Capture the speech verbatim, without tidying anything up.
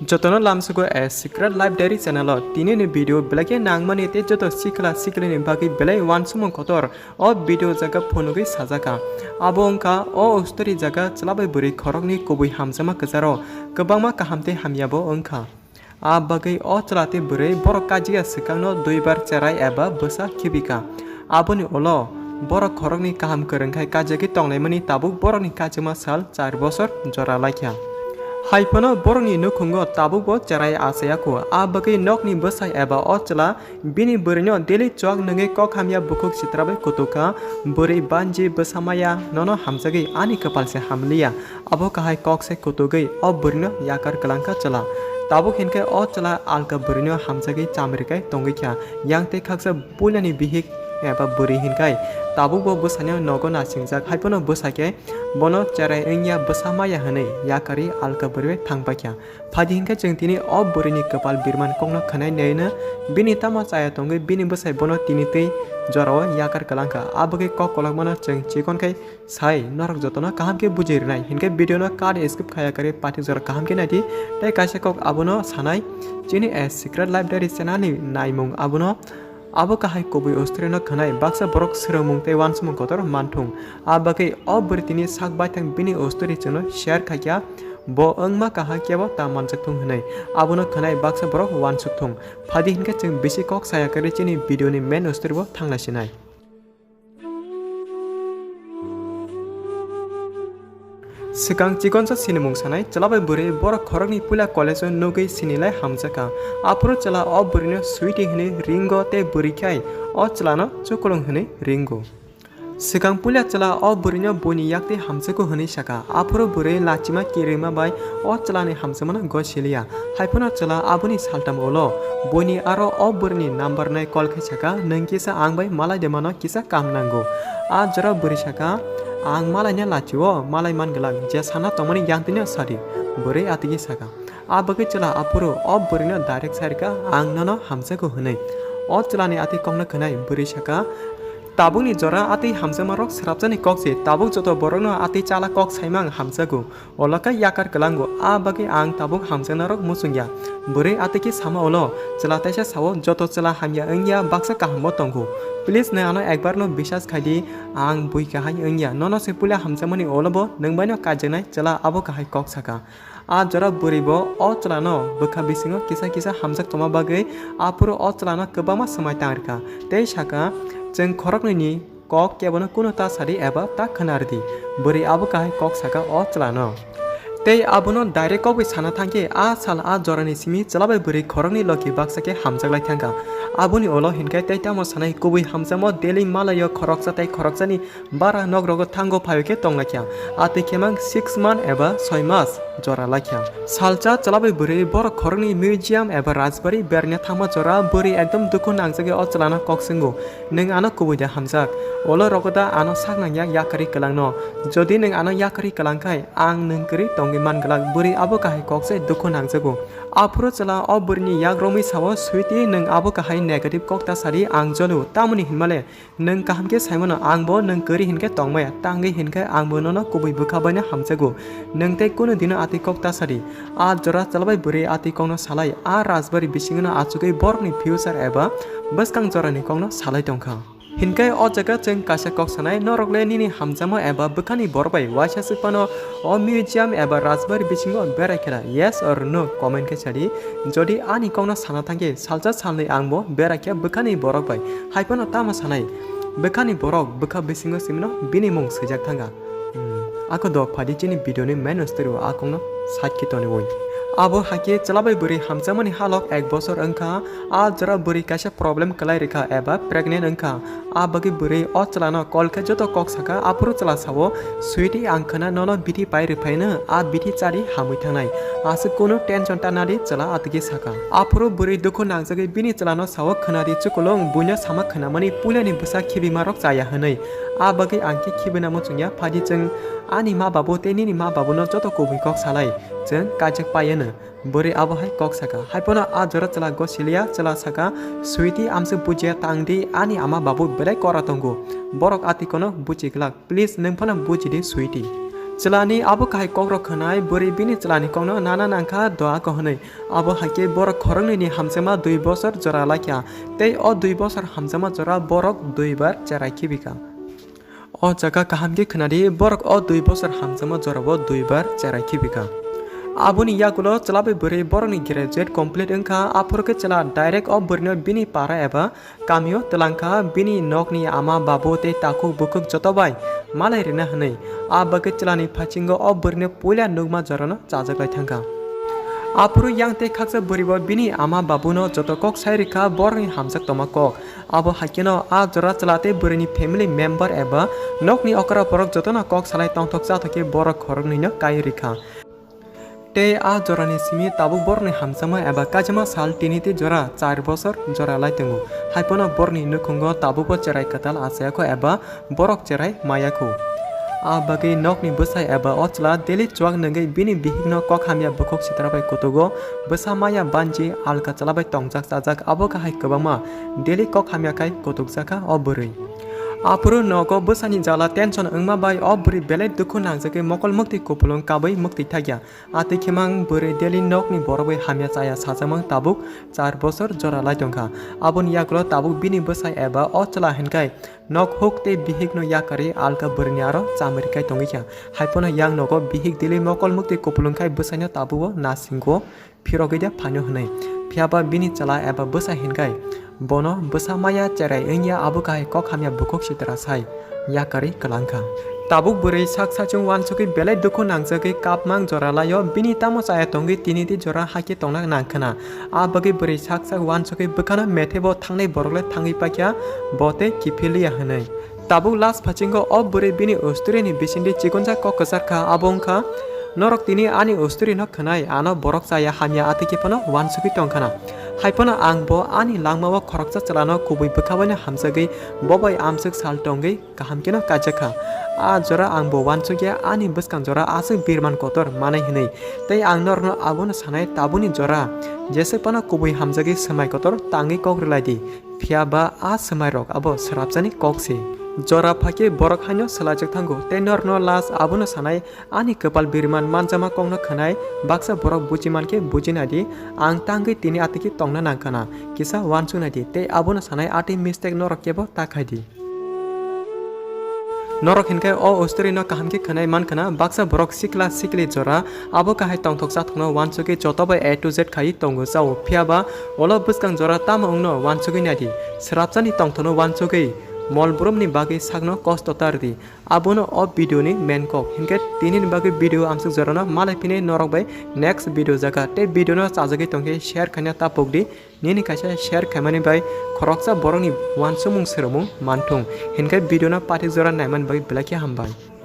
Jotono lamsugo A Secret Life Diary channel o tini ni video belai khe nangmani tei joto sikla sikli ni bagwi belai uansukmung kotor o video jaga phunugwi sajaka. Abo wngkha o story jaga chwla bai bwrwi khoroknwi kubui hamjakma kwcharo kwbangma kaham tei hamya bo wngkha. A bagwi o chwla tei bwrwi borok kajiya swkangno duibar cherai eba bwsa khibika. Aboni ulo borok khoroknwi kaham kwrwng khai kajagwi tonglaimani tabuk borokni kachima sal char bosor jora laikha. Haiphano borokni nukhungo tabukbo cherai achayakho, a bagwi nokni bwsai eba o chwla bini bwrwino daily chwk nungwi kok hamya bukhuk sitra bai kutukha. Bwrwi banji bwsa maya nono hamjagwi ani kwpal se hamliya. Abo kahai kok se kutugwi o bwrwino yakar kwlangkha chwla. Tabuk hinkhe o chwla alka bwrwino hamjagwi chamrikai tongwi kha. Yang tei khaksa puilani bihik eba bwrwi hinkhai tabukbo bwsani nogo nasingjak, haiphano bwsa khe bono cherai wngya bwsa maya hwnwi yakarwi alka bwrwi thangpaikha. Phadi hinkhe chwng tini o bwrwini kwpal birman kokno khwnai naino bini tamo chaya tongwi bini bwsai bono tini twi jorao yakar kwlangkha. Abagwi kok kolokmano chwng chikon khai sai norok jotono kaham khe bujui rwnai hinkhe video no kar skip khaya kari pathik jora kaham khe naidi. Tei kaisa kok abono sanai chini A Secret Life Diary channel ni naimung abono abo kahai kubui story no khwnai baksa borok swrwngmung tei uansukmung kotor manthung. A bagwi o bwrwi tini sak baithang bini story chwngno share khaikha bo wngma kaham kebo ta manjakthung hwnwi abono khwnai baksa borok uansukthung. Phadi hinkhe chwng bisi kok saya kari chini video ni main story bo thanglaisinai. Swkang chikonsa sinimung sanai chwla bai bwrwi borok khoroknwi puila college o nugwi sinilai hamjakha. Aphuru chwla o bwrwino Sweety hwnwi ringo tei bwrwi khai o chwlano chukulung hwnwi ringo. Swkang puila chwla o bwrwino buini yaktwi hamjakgo hwnwi sakha. Aphuru bwrwi lachima kirima bai o chwlani hamjakmano gosiliya. Haiphano chwla aboni saltam ulo buini aro o bwrwini number nai call khai sakha, "Nwng kisa ang bai malai de mano kisa kam nango." A jora bwrwi sakha, "Ang malai na lachio, malai man glak, je sana tongmani yangtwino sadi." Bwrwi atigi sakha. A bagwi chwla aphuru o bwrwino direct sai rwkha, "Ang nono hamjakgo," hwnwi. O chwlani atwi kokno khwnai bwrwi sakha, "Tabukni jora atwi hamjakmarok swrapjani kok se, tabuk joto borokno atwi chala kok saimang hamjago." Olo khe yakar kwlango, a bagwi ang tabuk hamjaknarok muchungya. Bwrwi atwi khe sama ulo, chwla teisa sao, "Joto chwla hamya wngya, baksa kahambo tongo. Please, nwng ano ekbar no bisas khai di, ang bui kahai wngya, nono se puila hamjakmani ulo bo nwng bai no kaijaknai," chwla abo kahai kok sakha. A jora bwrwi bo o chwla no bwkha bisingo kisa kisa hamjak tongma bagwi aphuru o chwla no kwbangma swmai tang rwkha tei sakha, "Chwng khoroknwi ni kok kebono kunu ta sadi eba ta khwna rwdi." Bwrwi abo kahai kok sakha o chwlano. Tei abono direct kokbai sana thangkhe a sal a jorani simi chwla bai bwrwi khoroknwi logi baksa khe hamjak lai thangkha. Aboni ulo hinkhe tei tamo sanai kubui hamjakmo daily malaio khoroksa tei khoroksani bara nok rogo thango phaio khe tong lai kha. Atwi khe mang six month eba soi mas jora lai kha. Salsa chwla bai bwrwi borok khoroknwi museum eba rajbari berna thangma jora bwrwi ekdom dukhu nangjagwi o chwlano kok swngo. Nwng ano kubui de hamjak? Olo rogo da ano sak nangya yakarwi kwlangno? Jodi nwng ano yakarwi kwlang khai, ang nwng kwrwi tongwi man glak, bwrwi abo kahai kok se dukhu nangjago. Aphuru chwla o bwrwini yak romwi sao, "Sweety, nwng abo kahai negative kok ta sadi, ang jolo, tamoni hinmale nwng kaham khe saimano, ang bo nwng kwrwi hinkhe tongmaya, tangwi hinkhe ang bo nono kubui bwkha baino hamjago, nwng tei kunu dino atwi kok ta sadi." A jora chwla bai bwrwi atwi kokno salai, a rajbari bisingno achugwi borokni future eba bwskang jorani kokno salai tongkha. Hinkhe o jaga chwng kaisa kok sanai, norok le nini hamjakma eba bwkhani borok bai uaisa swk phano o museum eba rajbari bisingo berai khe na? Yes or no comment khe sadi. Jodi ani kokno sana thangkhe salsa salnwi ang bo berai khe bwkhani borok bai. Hai phano tamo sanai, bwkhani borok bwkha bisingo simino bini mung swijak thangkha. Hmm, ako dok phadi chini video ni main story o akongno side khe toniwi. Abo hakhe chwla bai bwrwi hamjakmani halok ek bosor wngkha, a jora bwrwi kaisa problem kwlai rwkha eba pregnant wngkha. A bagwi bwrwi o chwlano call khe joto kok sakha, aphuru chwla sao, "Sweety, ang khwna nono bithi pai rwphaino, a bithi chari hamwi thangnai. Aswk kunu tension ta nadi," chwla atigi sakha. Aphuru bwrwi dukhu nangjagwi bini chwlano sao, "Khwnadi chukulung, buino sama khwnamani puilani bwsa khibimarok chaya," hwnwi. A bagwi ang khe khibina muchungya, phadi chwng ani ma babu tei nini ma babuno joto kubui kok salai, chwng kaijak paiano. Bwrwi abo hai kok sakha. Hai phano a jora chwla gosiliya, chwla sakha, "Sweety, amswk bujiya tang di, ani ama babu belai kora tongo. Borok atwi kono buchi glak. Please, nwng phano buji di, Sweety." Chwlani abo kahai kokrok khwnai bwrwi bini chwlani kokno nana nangkha doa ko hwnwi. Abo hai khe borok khoroknwini hamjakma dui bosor jora laikha, tei o dui bosor hamjakma jora borok dui bar cherai khibikha. O jaga kaham khe khwnadi, borok o dui bosor hamjakma jorao dui bar cherai khibikha. Aboni yagulo chwla bai bwrwi borokni graduate complete wngkha, aphuru khe chwla direct o bwrwino bini para eba kamio twlangkha, bini nokni ama babu tei takhuk bukhuk joto bai malai rina hwnwi. A bagwi chwlani phaichingo o bwrwino puila nukma jorano chajaklai thangkha. Aphuru yang tei khaksa bwrwibo bini ama babuno joto kok sai rikha, borokni hamjak tongma kok. Abo haikheno a jora chwla tei bwrwini family member eba nokni okra borok jotono kok salai tongthok chathok khe borok khoroknwino kai rikha. Tei a jorani simi tabuk borokni hamjakma eba kaijakma sal tini tei jora char bosor jora lai tongo. Haiphano borokni nukhungo tabukbo cherai kwtal achayakho eba borok cherai mayakho. A bagwi nokni bwsai eba o chwla daily chuak nungwi bini bihikno kok hamya bukhuk sitra bai kutugo. Bwsa maya banji alka chwla bai tongjak chajak, abo kahai kwbangma daily kok hamya khai kutukjakha o bwrwi. Aphuru nogo bwsani jala tension wngma bai o bwrwi belai dukhu nangjagwi mokol muktwi kupulung kabwi muktwi thakya. Atwi khemang bwrwi daily nokni borok bai hamya chaya sajakmang tabuk char bosor jora lai tongkha. Aboni yagulo tabuk bini bwsai eba o chwla hinkhai nok huk tei bihikno yakarwi alka bwrwini aro chamwi rwkhai tongwikha. Haiphano yang nogo bihik daily mokol muktwi kupulung khai bwsaino tabugo nasingo phirogwi de phaino hwnwi. Phiyaba bini chwla eba bwsa hinkhai bono bwsa maya cherai wngya, abo kahai kok hamya bukhuk sitra sai yakarwi kwlangkha. Tabuk bwrwi sak sachung uansugwi belai dukhu nangjagwi kapmang jora laio, bini tamo chaya tongwi tini tei jora hakhe tongna nangkhwna. A bagwi bwrwi sak sak uansugwi bwkhano methebo thangnai borok le thangwi paikha, bo tei kiphil liya hwnwi. Tabuk last phaichingo o bwrwi bini usturini bisingtwi chikonjak kok kwchar kha, abo wngkha, "Norok tini ani usturino khwnai, ano borok chaya hamya atwikhe phano uansugwi tongkhana. Haiphano ang bo ani langmao khoroksa chwlano kubui bwkha baino hamjagwi bo bai amswk sal tongwi kaham kheno kaijakha. A jora ang bo uansukya, ani bwskang jora aswk birman kotor manai hwnwi. Tei ang norokno abono sanai, tabukni jora jeswk phano kubui hamjagwi swmai kotor tangwi kok rwlai di." Phiya ba a swmairok abo swrapjani kok se. Jora phaikhe borok haino swlaijak thango, tei norokno last abono sanai, ani kwpal biriman manjakma kokno khwnai, baksa borok buji mankhe buji nai di, ang tangwi tini atwikhe tongna nangkhana, kisa uansuk nai di, tei abono sanai, atwi mistake norok kebo ta khai di. Norok hinkhe o story no kaham khe khwnai mankha na, baksa borok sikla sikli jora abo kahai tongthok chathokno uansugwi joto bai A to Z khaiwi tongo chao, phiya ba ulo bwskang jora tamo wngno uansugwi nai di, swrapjani tongthokno uansugwi mol brumni bagwi sakno kosto tar di, abono o video ni main kok. Hinkhe tini ni bagwi video amsuk jorano malai phini norok bai next video jaga tei video no chajagwi tongkhe share khaina ta pok di. Nini kaisa share khaimani bai khoroksa borokni uansukmung swrwngmung manthung. Hinkhe video no pathik jora naimani bagwi belai khe hambai.